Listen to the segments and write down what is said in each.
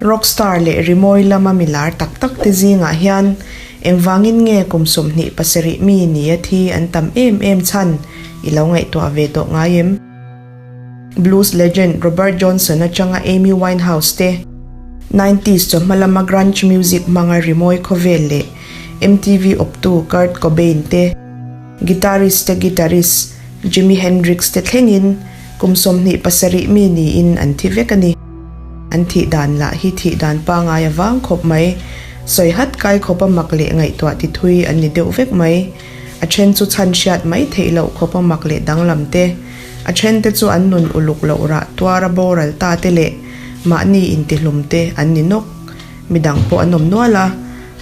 Rockstar leh rimawi lama mi lar tak tak te zingah hian engvangin nge kum 27 mi nia thi an tam em em chhan i lo ngaihtuah ve tawh ngai em? Blues legend Robert Johnson atanga Amy Winehouse te, nineties chawhma lama grunge music hmanga rimawi khawvel leh MTV awptu Kurt Cobain te, guitarist te guitarist Jimi Hendrix te thlengin kum 27 mi niin an thi vek a ni. An thih dan lah hi thih dan pangai a vang khawp mai. Sawi hat kai khawpa mak leh ngaihtuah ti thui an ni deuh vek mai. A then chu chhan hriat mai theih loh khawpa mak leh danglam te, a then te chu an nun uluk loh rah tuara boral ta te leh mahni intihlum te an ni nawk. Midang pawh an awm nual a,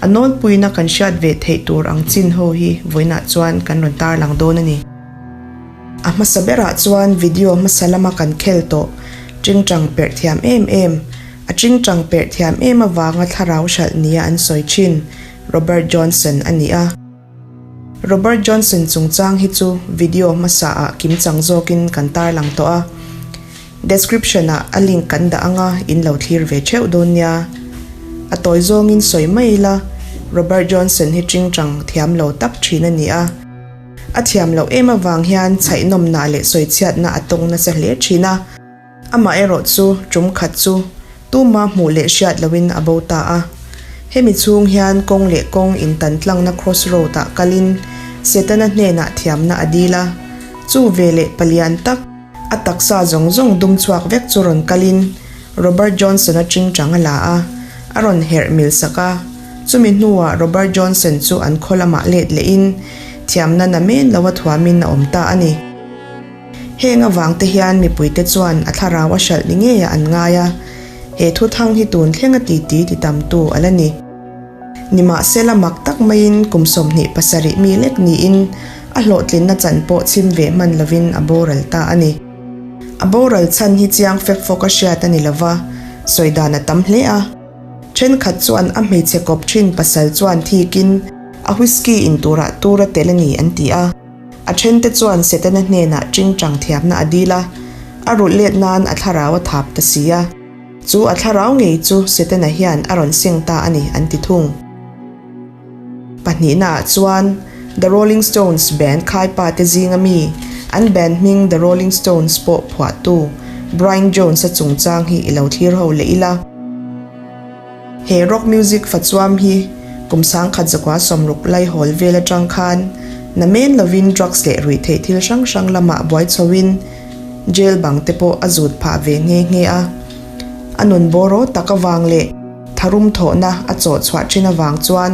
a nawlpuina kan hriat ve theih tur ang chin ho hi vawiinah chuan kan rawn tarlang dawn a ni. A hmasa berah chuan video hmasa lama kan khel tawh tingtang perh thiam em em, a tingtang perh thiam em avanga thlarau hralh nia an sawi thin Robert Johnson a ni a. Robert Johnson chungchang hi chu video hmasa ah kimchang zawkin kan tarlang tawh a, description ah a link kan dah anga in lo thlir ve theuh dawn nia. A tawi zawngin sawi mai ila, Robert Johnson hi tingtang thiam lo tak thin a ni a. A thiam loh em avang hian chhaihnawmna leh sawichhiatna a tawng nasa hle thin a. Amaherawh chu tum khat chu tuma hmuh leh hriat loin a bo ta a. Hemi chhung hian kawng leh kawng intan tlangna cross road ah kalin Setana hnenah thiamna a dil a. Chu ve leh palian tak, a taksa zawng zawng dum chhuak vek chu rawn kalin Robert Johnson-a tingtang a la a, a rawn herh mil sak a. Chumi hnuah Robert Johnson chu an khaw lamah let lehin thiamna na men lo a thuamin a awm ta a ni. Heng avang te hian mipuite chuan a thlarau a hralh ni ngeiah an ngai a, he thuthang hi tun thleng a titi ti tamtu a la ni. Nimahsela mak tak maiin kum 27 mi lek niin a hlawhtlinna chan pawh chhim ve hman lovin a boral ta a ni. A boral chhan hi chiang fek fawk a hriat a ni lova, sawi dan a tam hle a. Thenkhat chuan a hmeichhe kawp thin pasal chuan thikin a whisky in turah tur a tel a ni an ti a. A thente chuan Setana hnenah tingtang thiamna a dil a, a rulh let nan a thlarau a thap ta si a. Chu a thlarau ngei chu Setana hian a rawn seng ta a ni an ti thung. Pahnihnaah chuan The Rolling Stones band khaipa te zinga mi, an band hming The Rolling Stones pawh phuahtu Brian Jones-a chungchang hi i lo thlir ho leh ila. He rock music fachuam hi kum 1960 laihawl vel atang khan namen lovin drugs leh ruihtheih thil hrang hrang lamah buai chhoin jail bang te pawh a zut phah ve nghe nghe a. A nun bawraw tak avang leh tharum thawhna a chawh chhuah thin avang chuan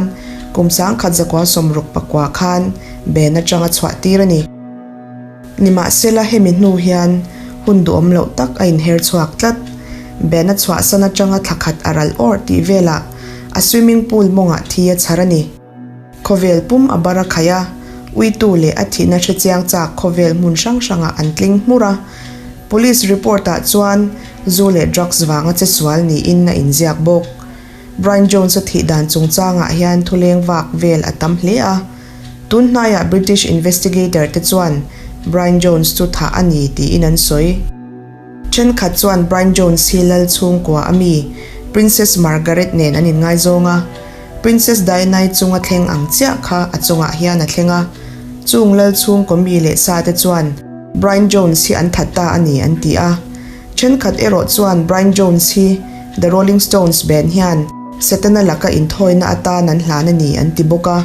kum 1969 khan band atang a chhuah tir a ni. Nimahsela hemi hnu hian hun duhawm loh tak a inher chhuak tlat. Band a chhuahsan atanga thla khat a ral awrh tih velah a swimming pool mawngah thi a chhar a ni. Khawvel pum a bar a khaih a, uitu leh a thihna hrechiang chak khawvel hmun hrang hrangah an tling hmur a. Police report ah chuan zu leh drugs vanga che sual niin a inziak bawk. Brian Jones-a thih dan chungchangah hian thuleng vak vel a tam hle a. Tun hnaiah British investigator te chuan Brian Jones chu thah a ni tiin an sawi. Thenkhat chuan Brian Jones hi lal chhungkua a mi, Princess Margaret nen an inngaizawng a. Princess Diana-i chunga thleng ang chiah kha a chungah hian a thleng a. Chung lal chhungkaw mi leh sa te chuan Brian Jones hi an that ta a ni an ti a. Thenkhat erawh chuan Brian Jones hi The Rolling Stones band hian Setana laka inthawina atan an hlan a ni an ti bawk a.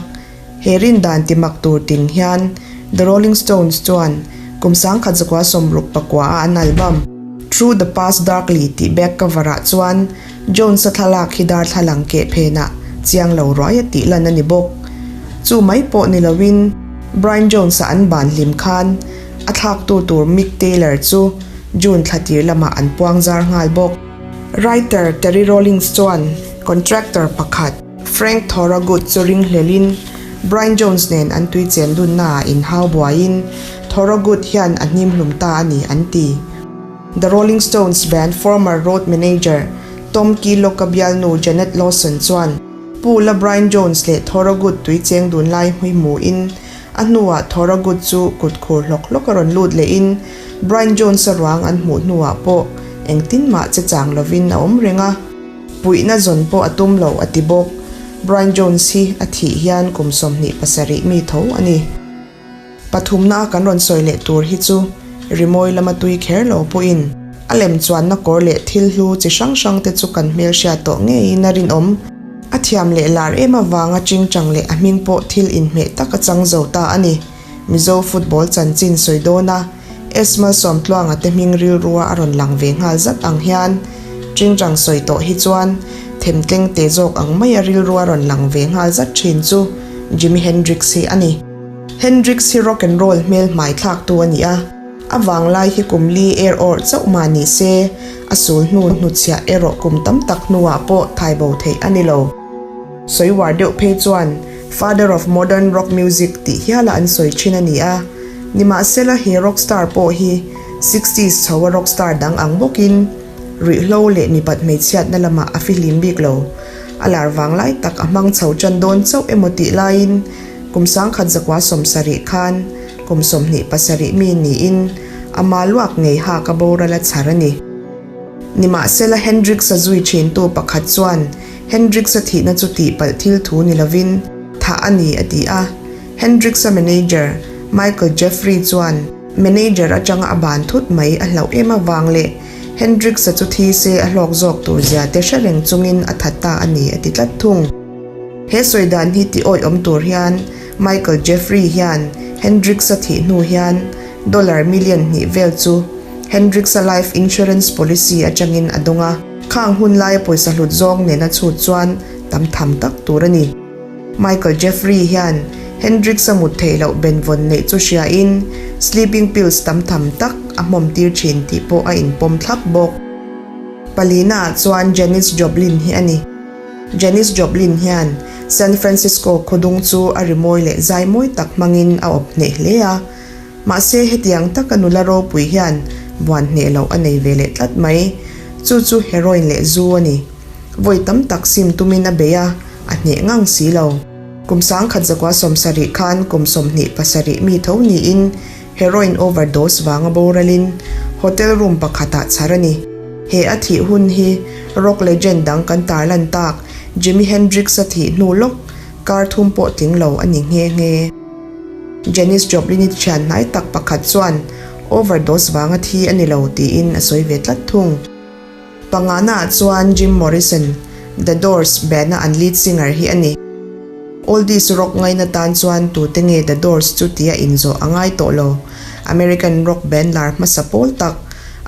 He rindan ti mak tur ting hian The Rolling Stones chuan kum 1969 a an album Through the Past Darkly tih back cover ah chuan Jones-a thlalak hi darthlalang keh phenah chiang lo ruai a tih lan a ni bawk. Chu mai pawh ni loin Brian Jones-a an ban hlim khan a thlaktu tur Mick Taylor chu June thla tir lamah an puang zar nghal bawk. Writer Terry Rawlings chuan contractor pakhat, Frank Thorogood chu ringhlelin Brian Jones nen an tui chen dunnaah inhau buaiin Thorogood hian a hnimhlum ta a ni an ti. The Rolling Stones band former road manager Tom Keylock-a bialnu Janet Lawson chuan pool-a Brian Jones leh Thorogood tui cheng dun lai hmui hmuhin a hnuah Thorogood chu kut khur hlawk hlawk a rawn lut lehin Brian Jones-a ruang an hmuh hnuah pawh engtin mah che chang lovin a awm reng a. Puihna zawn pawh a tum lo a ti bawk. Brian Jones hi a thih hian kum 27 mi tho a ni. Pathumna a kan rawn sawi leh tur hi chu rimawi lama tui kher lo pawhin a lem chuanna kawr leh thil hlu chi hrang hrang te chu kan hmelhriat tawh ngeiin a rinawm. A thiam leh lar em avanga chingchang leh a hming pawh thil inhmeh tak a chang zo ta a ni. Mizo football chanchin sawi dawna Esma Sawmtluanga te hming rilrua a rawn lang ve nghal zat ang hian chingchang sawi tawh hi chuan themtleng te zawk ang maia rilrua rawn lang ve nghal zat thin chu Jimi Hendrix hi a ni. Hendrix hi rock and roll hmel hmai thlaktu a ni a, a vanglai hi kum li er awrh chauh mah ni se, a sul hnu hnutchhiah erawh kum tam tak hnuah pawh thai bo theih a ni lo. Sawi uar deuh phei chuan Father of Modern Rock Music tih hiala an sawi thin a ni a, nimahsela he rock star pawh hi sixties chho a rock star dang ang bawkin ruihhlo leh mipat hmeichhiatna lamah a fihlim bik lo. A lar vanglai tak a hmang chho tan dawn chauh emaw tih laiin Kum 1970 khan kum 27 mi niin ama luak ngei hak a boral a chhar a ni. Nimahsela Hendrix-a zui thintu pakhat chuan Hendrix-a thihna chu tihpalh thil thu ni lovin thah a ni a ti a. Hendrix-a manager Michael Jeffrey chuan manager atanga a ban thut mai a hlauh em avang leh Hendrix-a chu thi se a hlawk zawk tur zia te hre reng chungin a that ta a ni a ti tlat thung. He sawi dan hi ti awih awm tur hian Michael Jeffrey hian Hendrix-a thih hnu hian dollar million hnih vel chu Hendrix-a life insurance policy atangin a dawng a, khang hun laia pawisa hlut zawng nena chhut chuan tam tham tak tur a ni. Michael Jeffrey hian Hendrix-a mut theih loh benvawn neih chu hriain sleeping pills tam tham tak a hmawm tir thin tih pawh a inpawm thlap bawk. Palina ah chuan Janis Joplin hi a ni. Janis Joplin hian San Francisco khawdung chu a rimawi leh zai mawi tak hmangin a awp hneh hle a. Mahse hetiang taka nula ropui hian buan hneh loh a nei ve leh tlat mai. Chu chu heroin leh zu a ni. Vawi tam tak sim tumin a bei a, a hneh ngang si lo. Kum 1970 khan kum 27 mi tho niin Heroin overdose vanga boralin hotel room pakhatah chhar a ni. He a thih hun hi rock legend dang kan tarlan tak Jimi Hendrix-a thih hnu lawk kar thum pawh tling lo a ni nghe nghe. Janis Joplin-i thian hnai tak pakhat chuan overdose vanga thi a ni lo tiin a sawi ve tlat thung. Pangana ah chuan Jim Morrison, The Doors band-a an lead singer hi a ni. Oldies rock ngaina tan chuan tute nge The Doors chu tia inzawh a ngai tawh lo. American rock band lar hmasa pawl tak,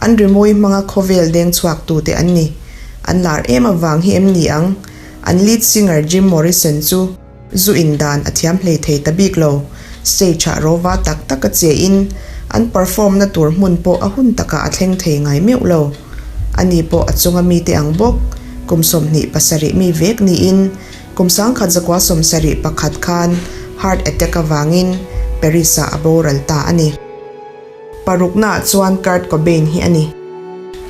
an rimawi hmanga khawvel deng chhuak tute an ni. An lar em avang hi em ni ang? An lead singer Jim Morrison chu Zu in dan a thiam hlei thei ta bik lo. Stage ah rova tak tak a che in an perform na tur hmun pawh a hun takah a thleng thei ngai meuh lo. Ani pawh a chunga mite ang bawk, kum 27 mi vek niin kum 1971 khan heart attack avangin Paris ah a boral ta a ni. Paruknaah chuan Kurt Cobain hi a ni.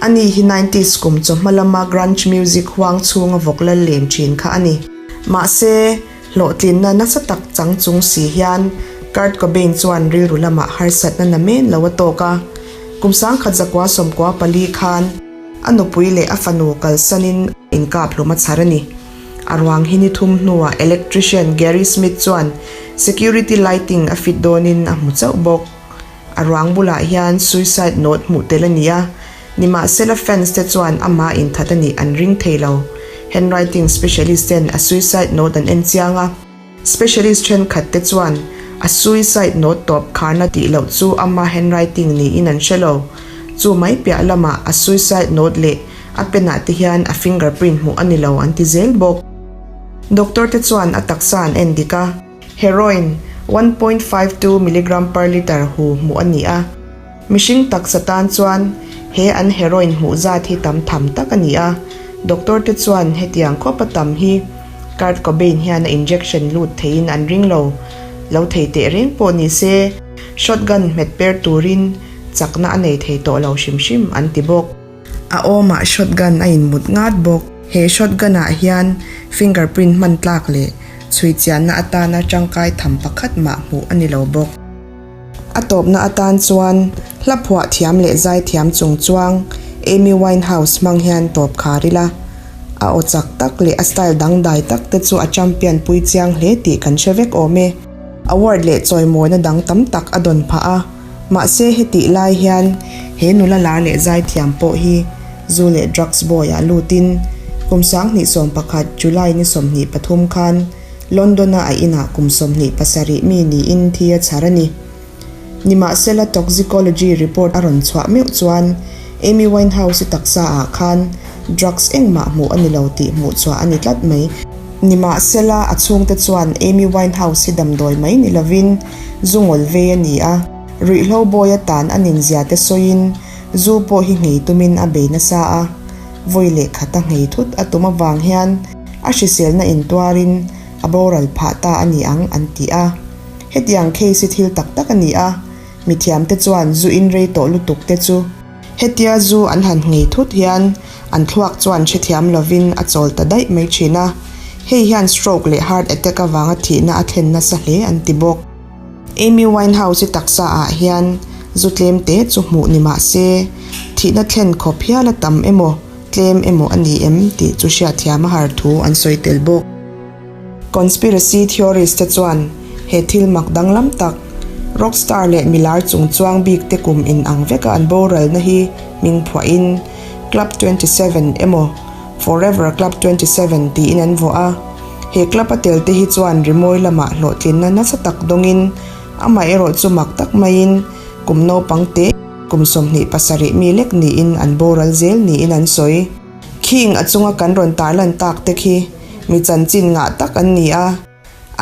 Ani hi nineties kum chawhma lama grunge music huang chhunga vawk lal lem thin kha a ni. Mahse, hlawhtlinna nasa tak chang chung si hian Kurt Cobain chuan rilru lamah harsatna na men lo a tawk a. Kum 1994 khan a nupui leh a fanu kalsanin inkap hlum a chhar a ni. A ruang hi ni thum hnuah electrician Gary Smith chuan security lighting a fit dawnin a hmu chauh bawk. A ruang bulah hian suicide note hmuh tel a ni a, nimahsela fans te chuan amah inthat a nih an ring thei lo. Handwriting specialist ten a suicide note an en chiang a, specialist thenkhat te chuan a suicide note tawp kharna tih loh chu ama handwriting niin an hre lo. Chu mai piah lamah a suicide note leh a pen ah te hian a fingerprint hmuh a ni lo an ti zel bawk. Doctor te chuan a taksa an en dik a. Heroin, 1.52 milligram per litre hu hmuh a ni a. Mihring taksa tan chuan he an heroin hmuh zat hi tam tham tak a ni a. Doctor te chuan hetiang khawp a tam hi Kurt Cobain hian a injection lut theiin an ring lo. Lo thei teh reng pawh ni se, shotgun hmet per turin chakna a nei thei tawh lo hrim hrim an ti bawk. A awmah shotgun a inmut ngat bawk. He shotgun ah hian fingerprint hman tlak leh chhui chianna atana tangkai tham pakhat mah hmuh a ni lo bawk. A tawpna atan chuan hla phuah thiam leh zai thiam chung chuang Amy Winehouse hmang hian tawp khar ila. A aw chak tak leh a style dangdai tak te chu a champion pui chiang hle tih kan hre vek awm e. Award leh chawimawina dang tam tak a dawn phah a, mahse hetih lai hian he nula lar leh zaithiam pawh hi zu leh drugs bawiah lutin kum 2011 July ni 23 khan London-a a inah kum 27 mi niin thi a chhar a ni. Nimahsela toxicology report a rawn chhuah meuh chuan Amy Winehouse-i taksa ah khan drugs engmah hmuh a ni lo tih hmuh chhuah a ni tlat mai. Nimahsela a chhungte chuan Amy Winehouse hi damdawi mai ni lovin zu ngawl vei a ni a, ruihhlo bawi atan a ninzia te sawiin zu pawh hi nghei tumin a bei nasa a, vawi leh khata nghei thut a tum avang hian a hriselna intuarin a boral phah ta a ni ang an ti a. Hetiang case hi thil tak tak a ni a, mithiamte chuan zu in rei tawh lutuk te chu. Hetia zu an han nghei thut hian an thluak chuan hrethiam lovin a chawl ta daih mai thin a, hei hian stroke leh heart attack avanga thihna a thlen nasa hle an ti bawk. Amy Winehouse-i taksa ah hian zu tlem te chu hmuh ni mah se, thihna thlen khawp hial a tam emaw tlem emaw a ni em tih chu hriatthiam a har thu an sawi tel bawk. Conspiracy theorist te chuan he thil mak danglam tak, rock star leh milar chung chuang bik te kum in ang veka an boralna hi hming phuahin Club 27 emaw Forever Club 27 tiin an vuah a. He club a tel te hi chuan rimawi lamah hlawhtlinna nasa tak dawngin amaherawh chu mak tak maiin kum naupang te kum 27 mi lek niin an boral zel niin an sawi. Khing a chunga kan rawn tarlan tak te khi mi chanchin ngah tak an ni a,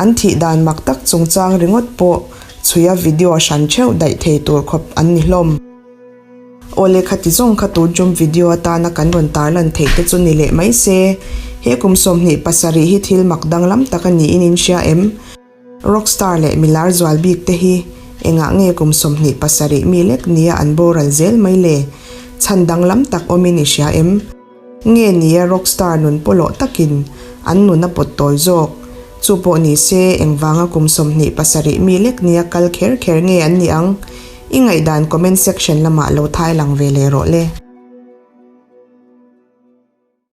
an thih dan mak tak chungchang ringawt pawh chhuia video hran theuh daih thei tur khawp an ni hlawm. Aw lehkha ti zawng kha tun tum video atana kan rawn tarlan theih te chu ni leh mai se, he kum 27 hi thil mak danglam tak a niin in hria em? Rockstar leh milar zual bik te hi engah nge kum 27 mi lek nia an boral zel mai le? Chhan danglam tak awmin i hria em? Nge nia rockstar nun pawlawh takin an nun a pawt tawi zawk? Chu pawh ni se engvanga kum 27 mi lek nia kal kher kher nge an nih ang? I ngaihdan comment section lamah lo thai lang ve leh rawh le.